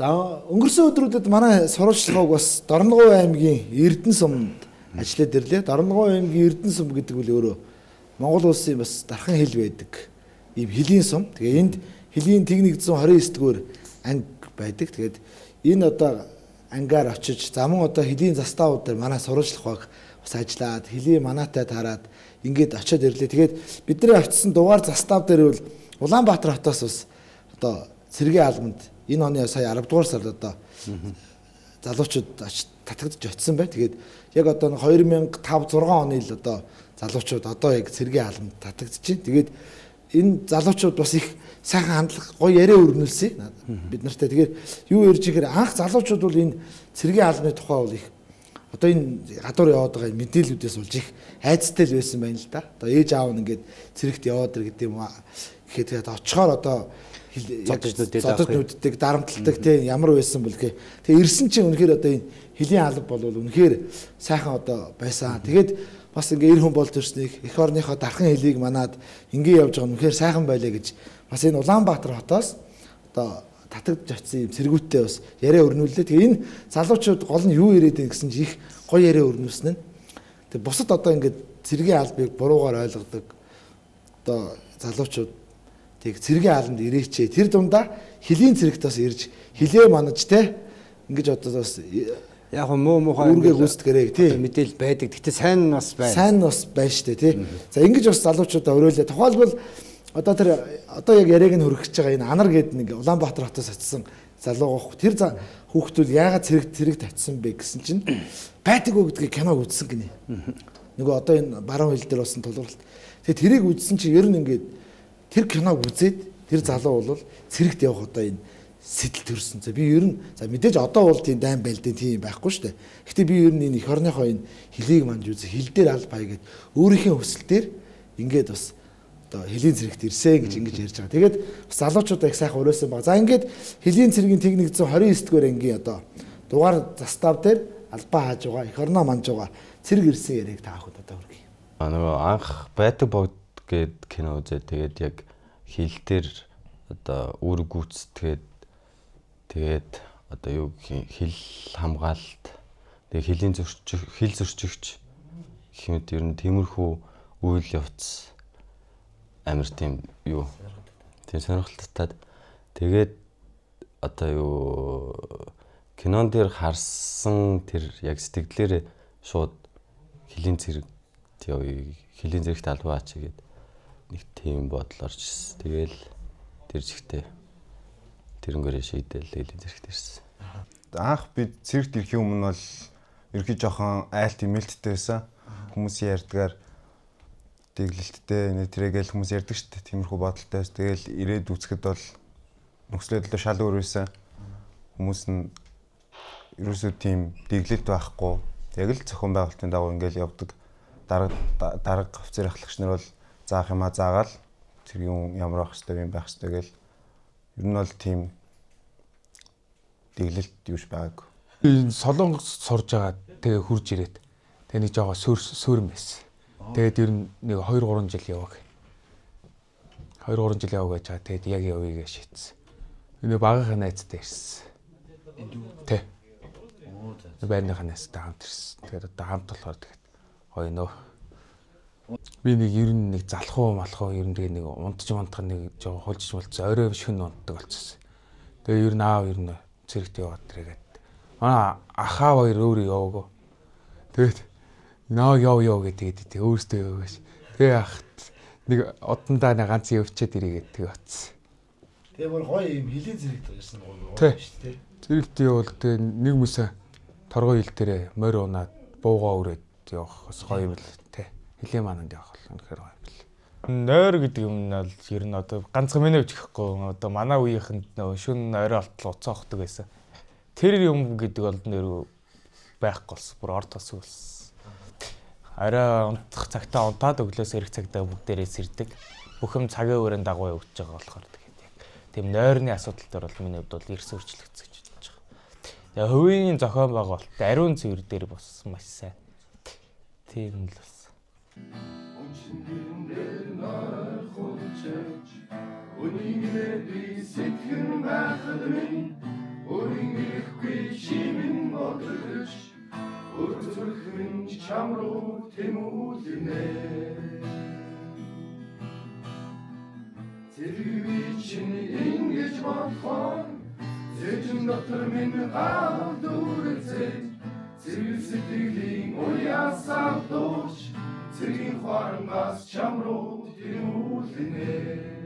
За өнгөрсөн өдрүүдэд манай сурвалжлагыг бас Дорногов аймгийн Эрдэнэ сумд ажиллаад ирлээ. Дорногов аймгийн Эрдэнэ сум гэдэг үл өөрөө Монгол улсын бас дархан хил байдаг ийм хөлийн сум. Тэгээ энд хөлийн тэг 129 дугаар анги байдаг. Тэгээд энэ одоо ангаар очиж за мөн одоо хөлийн заставууд дээр манай сурвалжлах баг бас ажиллаад хөлийн манаатай таарад ингээд очиод ирлээ. Тэгээд бидний очисон дугаар застав дээр бол Улаанбаатар хотоос бас одоо цэргийн албанд энэ оны сая 10 дугаар сард одоо залуучууд татагдж очисон байна. Тэгээд яг одоо 2005 6 оны л одоо залуучууд одоо яг цэргийн албанд татагдж байна. Тэгээд энэ залуучууд бас их сайхан хандлага гоё яриа өрнүүлсэн бид нартай. Тэгээд юу ярьж ихээр анх залуучууд бол энэ цэргийн албаны тухай бол их одоо энэ гадуур яваад байгаа мэдээллүүдээс болж их айцтай л байсан байна л да. Одоо ээж аав нь ингээд цэрэгт яваад ир гэдэг юм гэхэд тэгээд очихоор одоо зодож нүддэг, дарамталдаг тийм ямар байсан бол гэ. Тэгээ ирсэн чинь үнэхээр одоо энэ хөлийн алба бол үнэхээр сайхан одоо байсан. Тэгээд бас ингээ эр хүн болж ирснийг эх орныхоо дархан хөлийг манаад ингээ явж байгаа нь үнэхээр сайхан байлаа гэж бас энэ Улаанбаатар хотоос одоо татагдж очсон юм цэргүүттэй бас яриа өрнүүллээ. Тэгээ энэ залуучууд гол нь юу яриад байна гэсэн чинь их гоё яриа өрнүүлсэн нь. Тэгээ бусад одоо ингээд цэргийн албыг буруугаар ойлгодог одоо залуучууд тэг цэргийн албанд ирээчээ. Тэр дундаа хөлийн цэрэгт бас ирж хилээ манаж те ингэж одоо бас яг муу муухай үүргээ гүйцэтгэрээ тий мэдээлэл байдаг. Гэхдээ сайн нь бас байна. Сайн нь бас байна штэ тий. За ингэж бас залуучуудаа уриалаа. Тухайлбал одоо тэр одоо яг яриаг нь хөргөж байгаа энэ Анар гээд нэг Улаанбаатар хотоос очсон залуу гоох. Тэр хүүхдүүд яагаад цэрэг татсан бэ гэсэн чинь байдаггүй гэдгийг киног үзсэн гинэ. Нөгөө одоо энэ баруун хил дээр болсон тулгуурлалт. Тэгээ тэрийг үзсэн чинь ер нь ингээд тэр киног үзээд тэр залуу бол цэрэгт явах одоо энэ сэтэл төрсөн. За би ер нь за мэдээж одоо бол тийм дайн байлдын тийм байхгүй шүү дээ. Гэхдээ би ер нь энэ эх орныхоо энэ хөлийг манж үзэх, хил дээр аль пай гэд өөрийнхөө хүсэл дээр ингээд бас одоо хөлийн цэрэгт ирсэн гэж ингэж ярьж байгаа. Тэгээд бас залуучуудаа их сайхан уриалсан баг. За ингээд хөлийн цэргийн тэг 129 дугаар ангийн одоо дугаар застав дээр албаа хааж байгаа, эх орноо манж байгаа цэрэг ирсэн яриаг та бүхэнд одоо хүргэе. Нөгөө анх байдаг богд гээд кино үзээ. Тэгээд яг хил дээр одоо үүрэг гүйцэтгээд тэгээд одоо юу гэх хил хамгаалалт тэгээд хөлийн зөрчих, хил зөрчигч гэх мэт ер нь тиймэрхүү үйл явц амар тийм юу тийм сонирхолтой. Тэгээд одоо юу кинон дээр харсан тэр яг сэтгэлээрээ шууд хөлийн цэрэг явъя, хөлийн цэрэгт албаа ачаа гээд нэг тийм бодол орж ирсэн. Тэгэл тэр зэгтээ тэрнгээрээ шийдэл хөлийн цэрэгт ирсэн. Анх би цэрэгт ирэхийн өмнө бол ерөнхий жоохон айлт имэлттэй байсан. Хүмүүсийн ярьдгаар дэглэлттэй нэ тэрээгээл хүмүүс ярьдаг шүү дээ. Тиймэрхүү бодолтой байсан. Тэгэл ирээд үзэхэд бол нөхцөл байдал шал өөр байсан. Хүмүүс нь ерөөсөө тийм дэглэлт байхгүй. Яг л зохион байгуулалтын дагуу ингээл явдаг. Дарга офицер ахлагч нар бол заах юмаа заагаал цэргийн ямар байх хэвээр юм байх хэвээр гэл ер нь бол тийм дэглэлт юуш байгаагүй. Би Солонгос сурж байгаа тэгээ хурж ирээд тэгээ нэг жоогоо сүрэн байсан. Тэгээд ер нь нэг 2-3 жил яваг. 2-3 жил яваг гэж байгаа. Тэгээд яг явъя гэж шийдсэн. Нэг багийнхаа найзтай ирсэн. Тэ. Байрныхаа найзтай хамт ирсэн. Тэгээд одоо хамт болохоор тэгээд гоё нөө. Би нэг ер нь нэг залхуу малхуу ер нь тэгээ нэг унтж мунтах нэг жоо хулж мулц орой шөнө унтдаг болчихсон. Тэгээ ер нь аав ер нь цэрэгт яваад тэргээд. Манай ахаа хоёр өөрөө яваагүй. Тэгээд наа яв яв гэдэг тэг өөртөө яваагааш. Тэгээ яхад нэг одондаа нэг ганц явчаад ирээгээд тэг очсон. Тэгээ бүр гоё юм хөлийн цэрэгт байсан гоё шүү дээ. Цэрэгт явбал тэгээ нэг мөсө торгой хил дээрээ морь унаад буугаа өрөөд явах бас гоё юм л тэ. Хөлийн мананд явах бол үнэхээр гоё юм бэл. Нойр гэдэг юм нь бол ер нь одоо ганцхан миний хувьд гэхгүй одоо манай үеийнхэнд нөө шөнө орой болтол уцаа ухдаг байсан. Тэр юм гэдэг бол нэр байхгүй болсон. Бүр орд болсон болсон. Орой унтах цагтаа унтаад өглөөс ирэх цагтаа бүгдээрээ сэрдэг. Бүх юм цагийн өрөөнд дагуу явагдаж байгаа болохоор тэгээд яг тийм нойрны асуудал дээр бол миний хувьд бол эрс өөрчлөгдсөн гэж бодож байгаа. Тэгээ хувийн зохион байгуулалт ариун цэвэр дээр бас маш сайн. Тийм л болсон. Үнийг би сэтгэн байхад минь чам руу тэмүүлнэ. Зэрэг би чинь ингэж бодхон зэжин дотор минь гал дүрэлзэж цэрэг сэтгэлийн уяас авдууч цэргийн хооронгоос чам руу тэмүүлнэ.